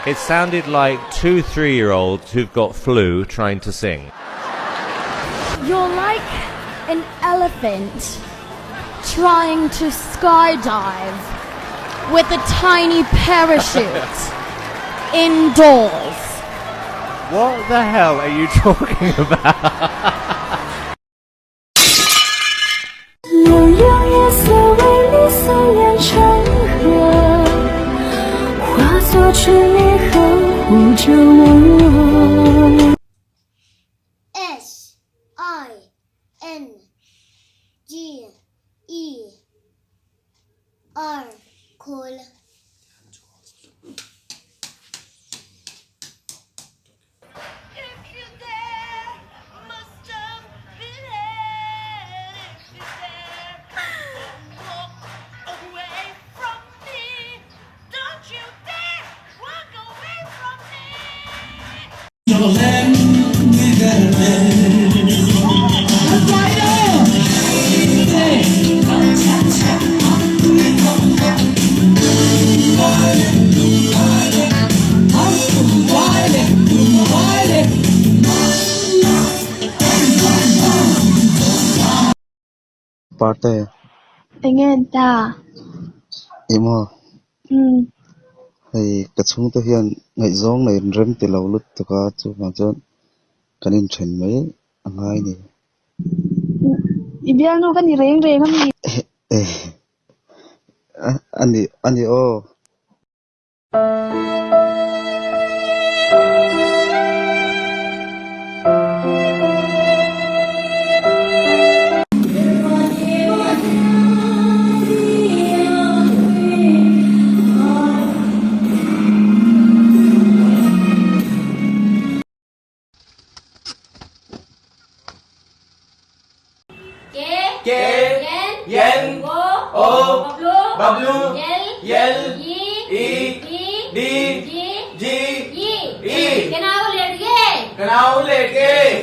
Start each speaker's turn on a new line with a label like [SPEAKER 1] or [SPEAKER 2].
[SPEAKER 1] It sounded like 2 3-year-olds who've got flu trying to sing.
[SPEAKER 2] You're like an elephant trying to skydive with a tiny parachute indoors.
[SPEAKER 1] What the hell are you talking about?
[SPEAKER 3] 悠悠夜色为你锁链成河，化作春泥呵护着我。
[SPEAKER 4] S I N G E R cool.
[SPEAKER 5] If you dare, must jump in air. If you dare, don't walk away from me. Don't you dare walk away from me.
[SPEAKER 6] Parte.
[SPEAKER 7] Enge ta?
[SPEAKER 6] Emaw. Hei ka chhungte hian ngaihzawng nei an rem ti lo lut tuk a, chuvang chuan kan inthen mai a ngai ni.
[SPEAKER 7] I bialnu ka ni reng reng ami?
[SPEAKER 6] Ani ani aw.
[SPEAKER 5] K N
[SPEAKER 8] N
[SPEAKER 5] O
[SPEAKER 8] O
[SPEAKER 5] W
[SPEAKER 8] W
[SPEAKER 5] L
[SPEAKER 8] L
[SPEAKER 5] E
[SPEAKER 8] E
[SPEAKER 5] D
[SPEAKER 8] D
[SPEAKER 5] G
[SPEAKER 8] G
[SPEAKER 5] E
[SPEAKER 8] E
[SPEAKER 5] genau लेट गए
[SPEAKER 8] Genau लेट गए.